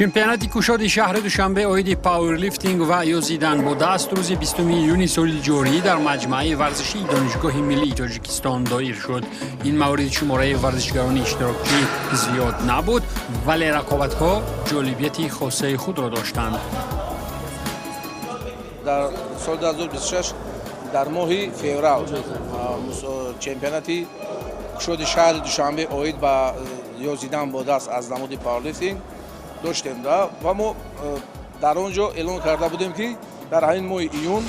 Чемпионати кушоди шаҳри Душанбе оиди пауэрлифтинг ва ёзидан бо даст рӯзи 20 июни соли ҷорӣ дар маҷмӯаи варзишии Донишгоҳи миллии Тоҷикистон доир шуд. Ин мавриди шумораи варзишгарони иштирокчӣ зиёд набуд, вале рақобатҳо ҷолибияти хосаи худро доштанд. Дар соли 2026 дар моҳи феврал чемпионати кушоди шаҳри Душанбе оид ба ёзидан бо даст аз намуди пауэрлифтинг доштем ва мо дар он ҷо эълон карда будем, ки дар ҳамин моҳи июн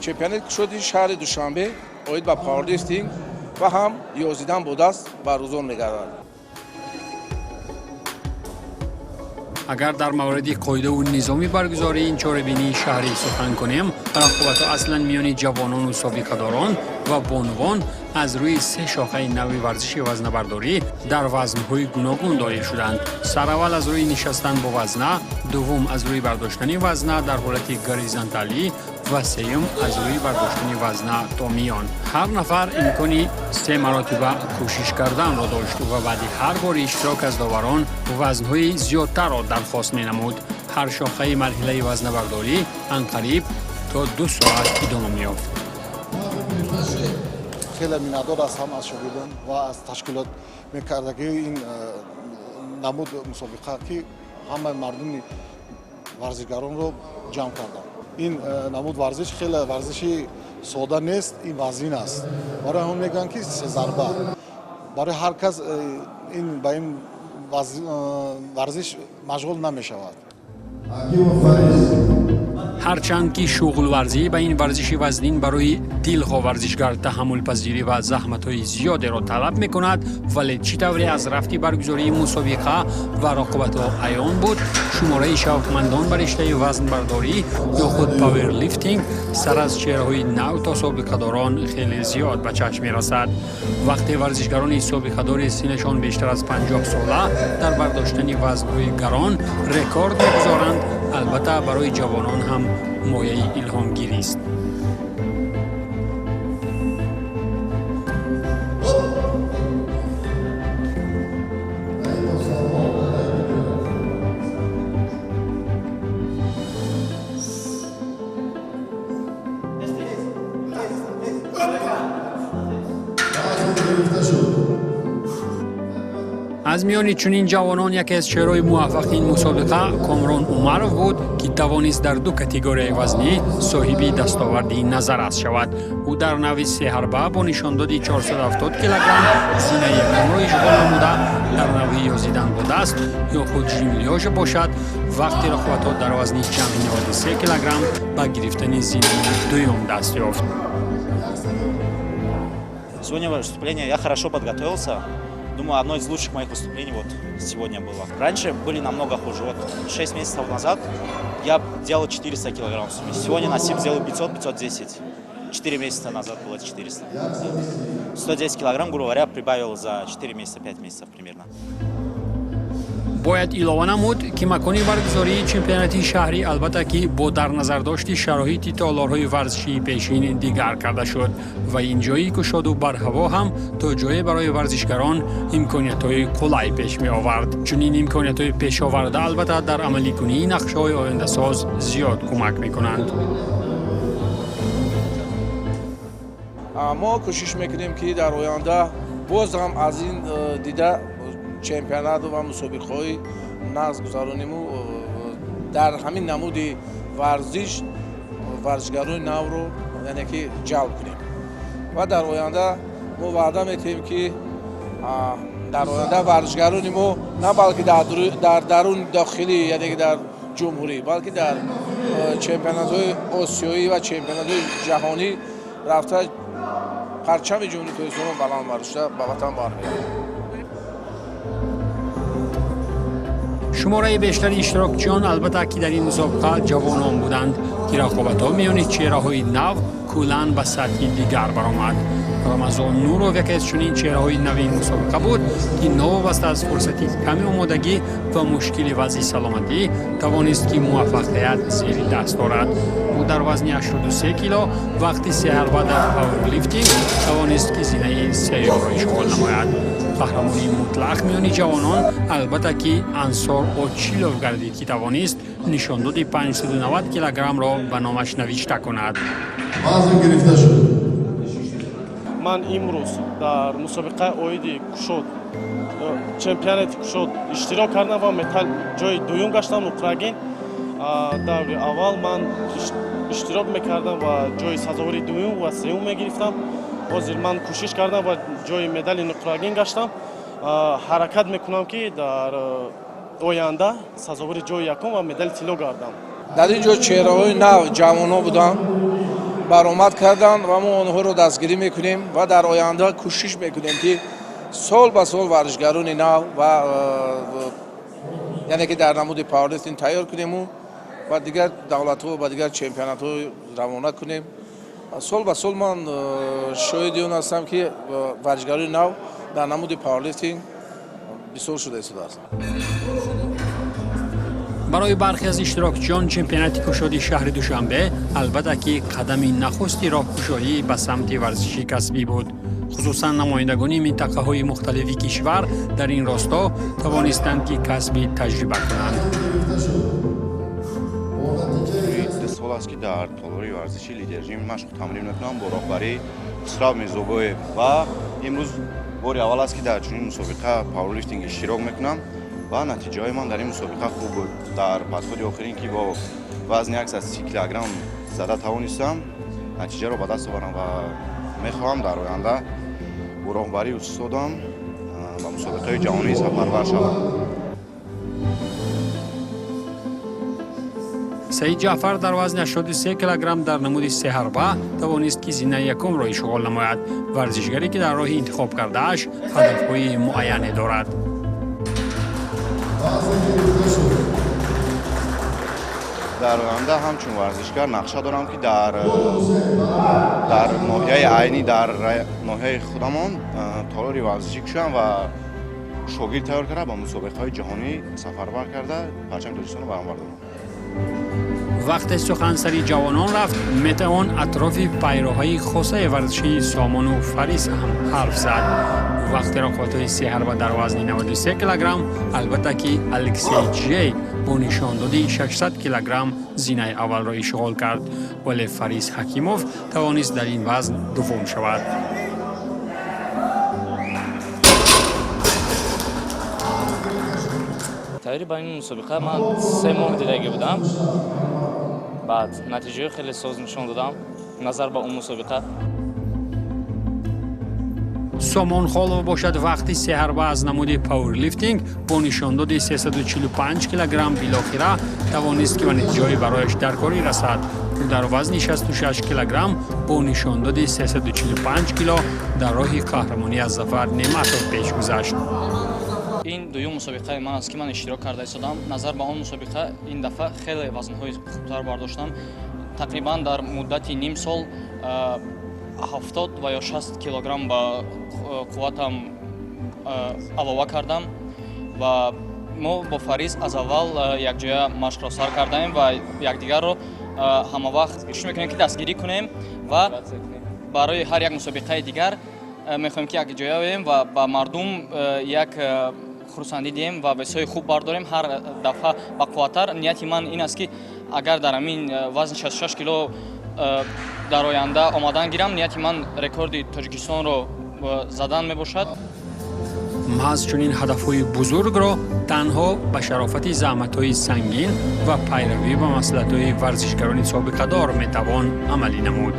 чемпионати кушоди шаҳри Душанбе оид ба пауэрлифтинг ва ҳам ёзидан бо даст баргузор мегардад. Агар дар мавриди қоидаву низоми баргузории ин чорабинии шаҳрӣ сухан кунем, рақобатҳо аслан миёни ҷавонону собиқадорон ва бонувон аз рӯи се шохаи нави варзиши вазнабардорӣ дар вазнҳои гуногун доир шуданд. Сараввал аз рӯи нишастан бо вазна, дуввум аз рӯи бардоштани вазна дар ҳолати горизонталӣ ва сеюм аз рӯи бардоштани вазна то миён. Ҳар нафар имкони се маротиба кӯшиш карданро дошт ва баъди ҳар бори иштирок аз доварон вазнҳои зиёдтарро дархост менамуд. Ҳар шохаи марҳилаи вазнабардорӣ анқариб то 2 соат идома меёфт. Хеле миннатдор ҳастам аз шогирдон ва аз ташкилот мекардагии ин намуд мусобиқа, ки ҳамаи мардуми варзишгаронро ҷамъ карданд. Ин намуд варзиш хеле варзиши сода нест, ин вазнин аст. Барои ҳамон мегӯянд, ки се зарба. Барои ҳар кас ин ба ин варзиш машғул намешавад. Ҳарчанд ки шуғлварзӣ ба ин варзиши вазнин барои дилхоҳ варзишгар таҳаммулпазирӣ ва заҳматҳои зиёдеро талаб мекунад, вале чӣ тавре аз рафти баргузории мусобиқа ва рақобатҳо аён буд, шумораи шавқмандон ба риштаи вазнбардорӣ ё худ пауэрлифтинг сар аз чеҳраҳои нав то собиқадорон хеле зиёд ба чашм мерасад. Вақте варзишгарони собиқадори синнашон бештар аз 50 сола дар бардоштани вазнҳои гарон рекорд мегузоранд, албатта, барои ҷавонон ҳам мояи илҳомгирист. Аз миёни чунин ҷавонон яке аз чеҳраҳои муваффақи ин мусобиқа Комрон Умаров буд, ки тавонист дар ду категорияи вазнӣ соҳиби дастоварди назаррас шавад. Ӯ дар навъи сеҳарба бо нишондоди 470 килограмм зинаи якумро ишғол намуда, дар навъи ёзидан бо даст ё худ жим лёжа бошад, вақти рақобатҳо дар вазни ҷамъи 93 килограмм ба гирифтани зинаи дуюм даст ёфт. Сегодня выступление, я хорошо подготовился. Думаю, одно из лучших моих выступлений вот сегодня было. Раньше были намного хуже. Вот 6 месяцев назад я делал 400 килограмм в сумме. Сегодня Насиб сделал 500, 510. 4 месяца назад было 400. 110 килограмм, грубо говоря, прибавил за 4 месяца, 5 месяцев примерно. Бояд илова намуд, ки макони баргузории чемпионати шаҳрӣ, албатта, ки бо дар назардошти шароити толорҳои варзишии пешин дигар карда шуд ва ин ҷои кушоду барҳаво ҳам то ҷое барои варзишгарон имкониятҳои қулай пеш меовард. Чунин имкониятҳои пешоварда, албатта, дар амаликунии нақшаҳои ояндасоз зиёд кӯмак мекунанд. Мо кӯшиш мекунем, ки дар оянда боз ҳам аз ин дида чемпионат ва мусобиқаҳои нағз гузарониму дар ҳамин намуди варзиш варзишгарони навро, яъне ки, ҷалб кунем. Ва дар оянда мо ваъда метиҳем, ки дар оянда варзишгарони мо на балки дар даруни дохилӣ, яъне ки дар ҷумҳурӣ, балки дар чемпионатҳои осиёӣ ва чемпионатҳои ҷаҳонӣ рафта, парчами Ҷумҳурии Тоҷикистонро баланд бардошта, ба ватан бармегарданд. Шумораи бештари иштирокчиён, албатта, ки дар ин мусобиқа ҷавонон буданд, ки рақобатҳо миёни чеҳраҳои нав куллан ба сатҳи дигар баромад. Рамазон Нуров яке аз чунин чеҳраҳои нави ин мусобиқа буд, ки новобаста аз фурсати ками омодагӣ ва мушкили вазъи саломатӣ тавонист, ки муваффақият зери даст дорад. Ӯ дар вазни 83 кило вақти сеҳарба дар пауэрлифтинг тавонист, ки зинаи сеюмро ишғол намояд. Қаҳрамонии мутлақ миёни ҷавонон, албатта ки, Ансор Очилов гардид, ки тавонист нишондоди 590 килограммро ба номаш навишта кунад. Вазн гирифта шуд. Ман имрӯз дар мусобиқаи оиди кушод, чемпионати кушод иштирок кардам ва медал ҷои дуюм гаштам, нуқрагин. Даври аввал ман иштирок мекардам ва ҷои сазовори дуюм ва сеюм мегирифтам. Ҳозир ман кӯшиш кардам ва ҷои медали нуқрагин гаштам. Ҳаракат мекунам, ки дар оянда сазовори ҷои якум ва медали тилло гардам. Дар ин ҷо чеҳраҳои нав, ҷавонҳо буданд, баромад карданд ва мо онҳоро дастгирӣ мекунем ва дар оянда кӯшиш мекунем, ки сол ба сол варзишгарони нав ва яъне ки дар намуди пауэрлифтинг тайёр кунему ба дигар давлатҳо, ба дигар чемпионатҳо равона кунем. Сол ба сол ман шоҳиди он ҳастам, ки варзишгарони нав дар намуди пауэрлифтинг бисёр шуда истодааст. Барои бархе аз иштирокчиён чемпионати кушоди шаҳри Душанбе, албатта ки, қадами нахусти роҳкушоӣ ба самти варзиши касбӣ буд. Хусусан намояндагони минтақаҳои мухталифи кишвар дар ин росто тавонистанд, ки касби таҷриба кунанд. 2 сол аст, ки дар толори варзиши Лидержим машқу тамрин мекунам бо роҳбарии Хусрав Мирзобоев ва имрӯз бори аввал аст, ки дар чунин мусобиқа пауэрлифтинг иштирок мекунам ва натиҷаҳои ман дар ин мусобиқа хуб буд. Дар подходи охирин, ки бо вазни 130 килограмм зада тавонистам, натиҷаро ба даст оварам ва мехоҳам дар оянда бо роҳбарии устодам ба мусобиқаи ҷаҳонӣ сафарбар шавам. Саид Ҷаъфар дар вазни 83 килограмм дар намуди сеҳарба тавонист, ки зинаи якумро ишғол намояд. Варзишгаре, ки дар роҳи интихоб кардааш ҳадафҳои муайяне дорад. Вазн гирифта шуд. Дар оянда ҳамчун варзишгар нақша дорам, ки дар ноҳияи Айнӣ, дар ноҳияи худамон толори варзишӣ кушоям ва шогирд тайёр карда, ба мусобиқаҳои ҷаҳонӣ сафарбар карда, парчами Тоҷикистонро баранбар дорам. Вақте сухан сари ҷавонон рафт, метавон атрофи пайроҳаи хосаи варзишии Сомону Фарис ҳам ҳарф зад. Вақти рақобатҳои сеҳарба дар вазни 93 килограмм, албатта ки, Алексей Ҷей бо нишондоди 600 килограмм зинаи аввалро ишғол кард, вале Фарис Ҳакимов тавонист дар ин вазн дуввум шавад. Тайёрӣ ба ин мусобиқа ман 3 моҳ дидагӣ будам. Баъд натиҷаҳои хеле соз нишон додам назар ба он мусобиқа. Сомон Холов бошад, вақти сеҳарба аз намуди пауэрлифтинг бо нишондоди 345 килограмм билохира тавонист, ки ба натиҷаҳои барояш даркорӣ расад. Ӯ дар вазни 66 килограмм бо нишондоди 345 кило дар роҳи қаҳрамонӣ аз Зафар Неъматов пеш гузашт. Ин дуюм мусобиқаи ман аст, ки ман иштирок карда истодам. Назар ба он мусобиқа ин дафъа хеле вазнҳои хубтар бардоштам. Тақрибан дар муддати ним сол 70 ва ё 60 килограмм ба қувватам алова кардам ва мо бо Фарис аз аввал якҷоя машқро сар кардаем ва якдигарро ҳамавақт кӯшиш мекунем, ки дастгирӣ кунем ва барои ҳар як мусобиқаи дигар мехоҳем, ки якҷоя оем ва ба мардум як хурсандӣ диҳем ва весҳои хуб бардорем, ҳар дафъа бақувваттар. Нияти ман ин аст, ки агар дар ҳамин вазни 66 кило дар оянда омадан гирам, нияти ман рекорди Тоҷикистонро задан мебошад. Маҳз чунин ҳадафҳои бузургро танҳо ба шарофати заҳматҳои сангин ва пайравӣ ба маслиҳатҳои варзишгарони собиқадор метавон амалӣ намуд.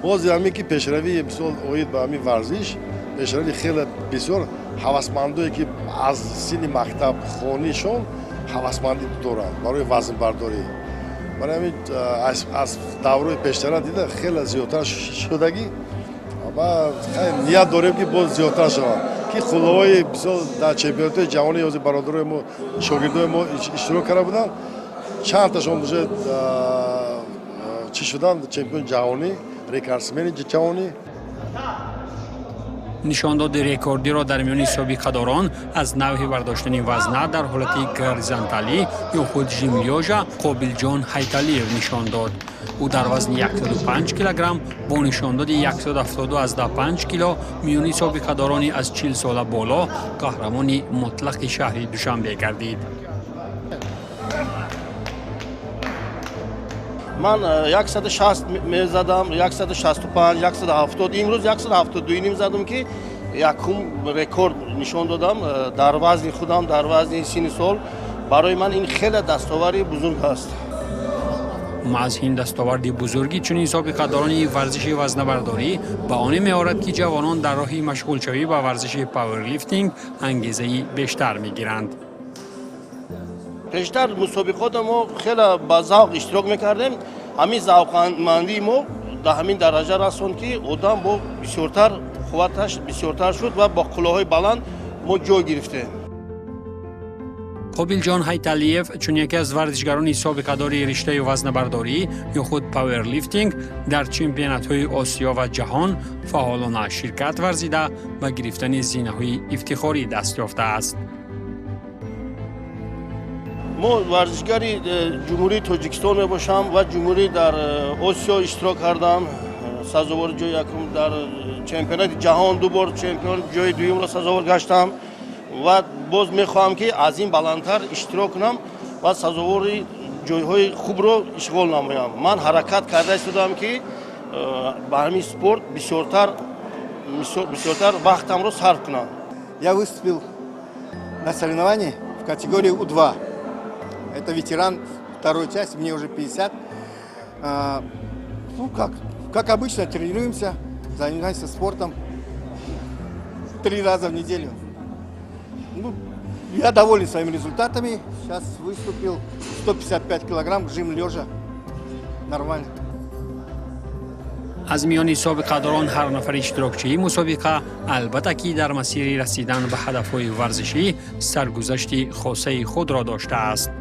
Бози ҳамин ки пешравии мисол оид ба ҳамин варзиш, пешравии хеле бисёр, ҳавасмандое ки аз синни мактабхонишон ҳавасмандӣ доранд барои вазнбардорӣ, барои ҳамин аз даврои пештара дида хеле зиёдтар шудагӣ ва ният дорем, ки боз зиёдтар шавад, ки қуллаҳои бисёр дар чемпионатҳои ҷаҳонӣ ҳозир бародарои мо, шогирдои мо иштирок карда буданд, чандташон уже чӣ шуданд, чемпиони ҷаҳонӣ, рекордсмени ҷаҳонӣ. Нишондоди рекордиро дар миёни собиқадорон аз навъи бардоштани вазна дар ҳолати горизонталӣ ё худ жим лёжа Қобилҷон Ҳайталиев нишон дод. Ӯ дар вазни 105 килограмм бо нишондоди 172,5 кило миёни собиқадорони аз 40 сола боло қаҳрамони мутлақи шаҳри Душанбе гардид. Ман 160 мезадам, 165, 170, имрӯз 172,5 задам, ки якум рекорд нишон додам дар вазни худам, дар вазни синни сол. Барои ман ин хеле дастовари бузург аст. Маҳз ин дастоварди бузурги чунин собиқадорони варзиши вазнабардорӣ ба оне меорад, ки ҷавонон дар роҳи машғулшавӣ ба варзиши пауэрлифтинг ангезаи бештар мегиранд. Пештар мусобиқота мо хеле ба завқ иштирок мекардем. Ҳамин завқмандии мо дар ҳамин дараҷа расонд, ки одам бо бисёртар қувваташ бисёртар шуд ва бо қуллаҳои баланд мо ҷой гирифтем. Қобилҷон Ҳайталиев чун яке аз варзишгарони собиқадори риштаи вазнабардорӣ ё худ пауэрлифтинг дар чемпионатҳои Осиё ва ҷаҳон фаъолона ширкат варзида, ба гирифтани зинаҳои ифтихорӣ даст ёфтааст. Мо варзишгари Ҷумҳурии Тоҷикистон мебошам ва ҷумҳурӣ дар Осиё иштирок кардам, сазовори ҷои якум, дар чемпионати ҷаҳон ду бор чемпион, ҷои дуюмро сазовор гаштам ва боз мехоҳам, ки аз ин баландтар иштирок кунам ва сазовори ҷойҳои хубро ишғол намоям. Ман ҳаракат карда истодам, ки ба ҳамин спорт бисёртар вақтамро сарф кунам. Я выступил на соревновании в категории У2. Это ветеран второй части, мне уже 50. Ну, как обычно, тренируемся, занимаемся спортом 3 раза в неделю. Ну, я доволен своими результатами. Сейчас выступил 155 килограмм, жим лежа. Нормально. Аз миёни собиқадорон ҳар нафари иштирокчии мусобиқа албатта ки дар масири расидан ба ҳадафҳои варзишӣ саргузашти хосаи худро доштааст.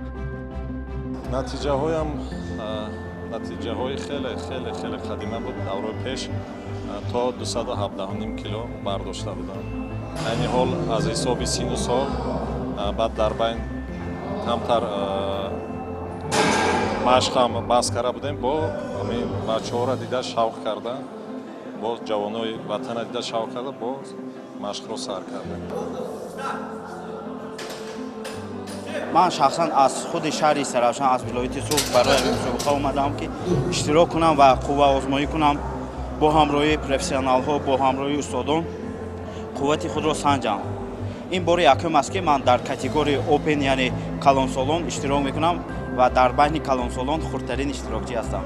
Натиҷаҳоям натиҷаҳои хеле хеле хеле қадима буд. Даврои пеш то 217,5 кило бардошта будам. Айни ҳол аз ҳисоби сину сол, баъд дар байн камтар машқам бас карда будем, бо ҳамин бачаҳоро дида шавқ карда, боз ҷавонои ватана дида шавқ карда, боз машқро сар кардем. Ман шахсан аз худи шаҳри Истаравшан, аз вилояти Суғд барои ҳамин мусобиқа омадаам, ки иштирок кунам ва қувваозмоӣ кунам, бо ҳамроҳии профессионалҳо, бо ҳамроҳии устодон қуввати худро санҷам. Ин бори якум аст, ки ман дар категорияи опен, яъне калонсолон, иштирок мекунам ва дар байни калонсолон хурдтарин иштирокчӣ ҳастам.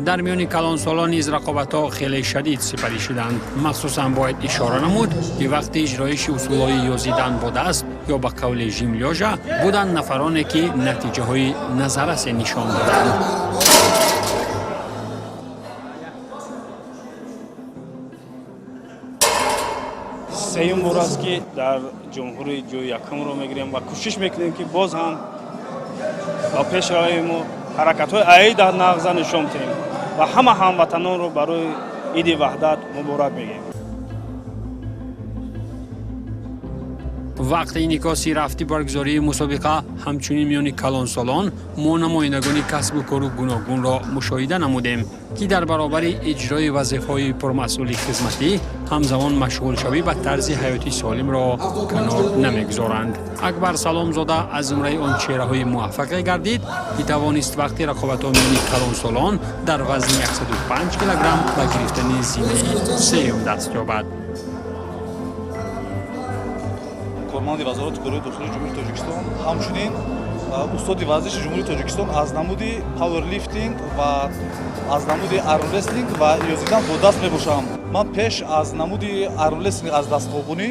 Дар миёни калонсолон низ рақобатҳо хеле шадид сипарӣ шуданд. Махсусан бояд ишора намуд, ки вақти иҷроиши усулҳои ёзидан бо даст ё ба қавли жим лёжа буданд нафароне, ки натиҷаҳои назаррасе нишон доданд. Сеюм бор аст, ки дар ҷумҳурӣ ҷои якумро мегирем ва кӯшиш мекунем, ки боз ҳам ба пеш равему ҳаракатҳои аида нағза нишон диҳем ва ҳама ҳамватанонро барои Иди Ваҳдат муборак мегӯем. Вақти инъикоси рафти баргузории мусобиқа ҳамчунин миёни калонсолон мо намояндагони касбу кору гуногунро мушоҳида намудем, ки дар баробари иҷрои вазифаҳои пурмасъули хизматӣ ҳамзамон машғулшавӣ ба тарзи ҳаёти солимро канор намегузоранд. Акбар Саломзода аз зумраи он чеҳраҳои муваффақе гардид, ки тавонист вақти рақобатҳо миёни калонсолон дар вазни 105 килограмм ба гирифтани зинаи сеюм даст ёбад. Корманди Вазорати корҳои дохилии Ҷумҳурии Тоҷикистон, ҳамчунин устоди варзиши Ҷумҳурии Тоҷикистон аз намуди пауэрлифтинг ва аз намуди армрестлинг ва ёзидан бо даст мебошам. Ман пеш аз намуди армрестлинг, аз дастқобунӣ,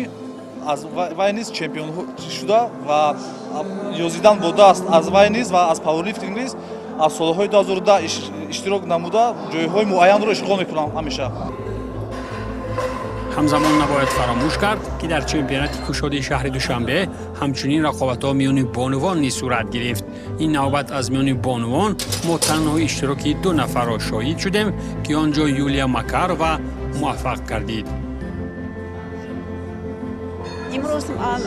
аз вай низ чемпион шуда ва ёзидан бо даст аз вай низ ва аз пауэрлифтинг низ аз солҳои 2010 иштирок намуда, ҷойҳои муайянро ишғол мекунам ҳамеша. Ҳамзамон набояд фаромӯш кард, ки дар чемпионати кушоди шаҳри Душанбе ҳамчунин рақобатҳо миёни бонувон низ сурат гирифт. Ин навбат аз миёни бонувон мо танҳо иштироки ду нафарро шоҳид шудем, ки он ҷо Юлия Макарова муваффақ гардид. Имрӯз ман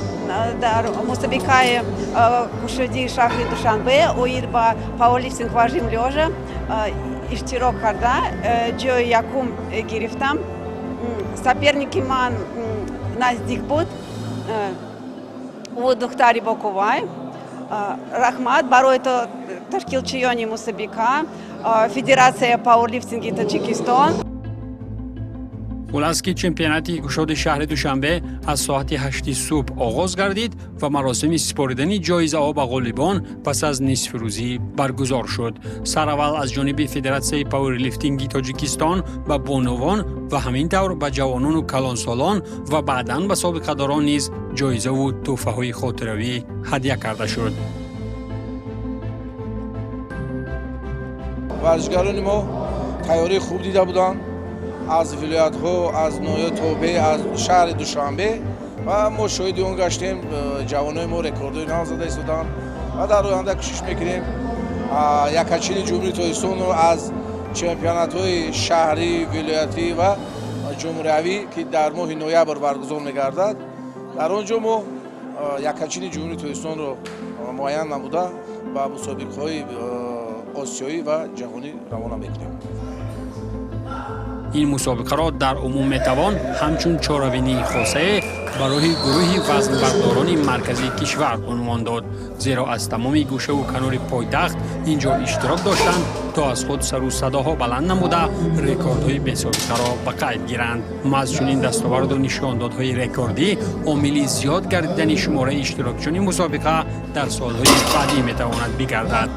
дар мусобиқаи кушодии шаҳри Душанбе оид ба пауэрлифтинг ва жим лёжа иштирок карда, ҷои якум гирифтам. Соперники ман наздик буд, ӯ духтари Боковай. Раҳмат барои ташкилчиёни мусобиқа, Федератсияи пауэрлифтинги Тоҷикистон. Хулас, ки чемпионати кушоди шаҳри Душанбе аз соати 8-и субҳ оғоз гардид ва маросими сипоридани ҷоизаҳо ба ғолибон пас аз нисфирӯзӣ баргузор шуд. Сараввал аз ҷониби Федератсияи пауэрлифтинги Тоҷикистон ба бонувон ва ҳамин тавр ба ҷавонону калонсолон ва баъдан ба собиқадорон низ ҷоизаву тӯҳфаҳои хотиравӣ ҳадя карда шуд. Варзишгарони мо тайёрии хуб дида буданд аз вилоятҳо, аз ноҳияи тобеъ, аз шаҳри Душанбе, ва мо шоҳиди он гаштем. Ҷавонои мо рекордҳои нав зада истоданд ва дар оянда кӯшиш мекунем якачини Ҷумҳурии Тоҷикистонро аз чемпионатҳои шаҳрӣ, вилоятӣ ва ҷумҳуриявӣ, ки дар моҳи ноябр баргузор мегардад, дар он ҷо мо якачини Ҷумҳурии Тоҷикистонро муайян намуда, ба мусобиқаҳои осиёӣ ва ҷаҳонӣ равона мекунем. Ин мусобиқаро дар умум метавон ҳамчун чорабинии хосае барои гурӯҳи вазнбардорони марказии кишвар унвон дод, зеро аз тамоми гӯшаву канори пойтахт ин ҷо иштирок доштанд, то аз худ сару садоҳо баланд намуда, рекордҳои бесобиқаро ба қайд гиранд. Маҳз чунин дастоварду нишондодҳои рекордӣ омили зиёд гардидани шумораи иштирокчиёни мусобиқа дар солҳои баъдӣ метавонад бигардад.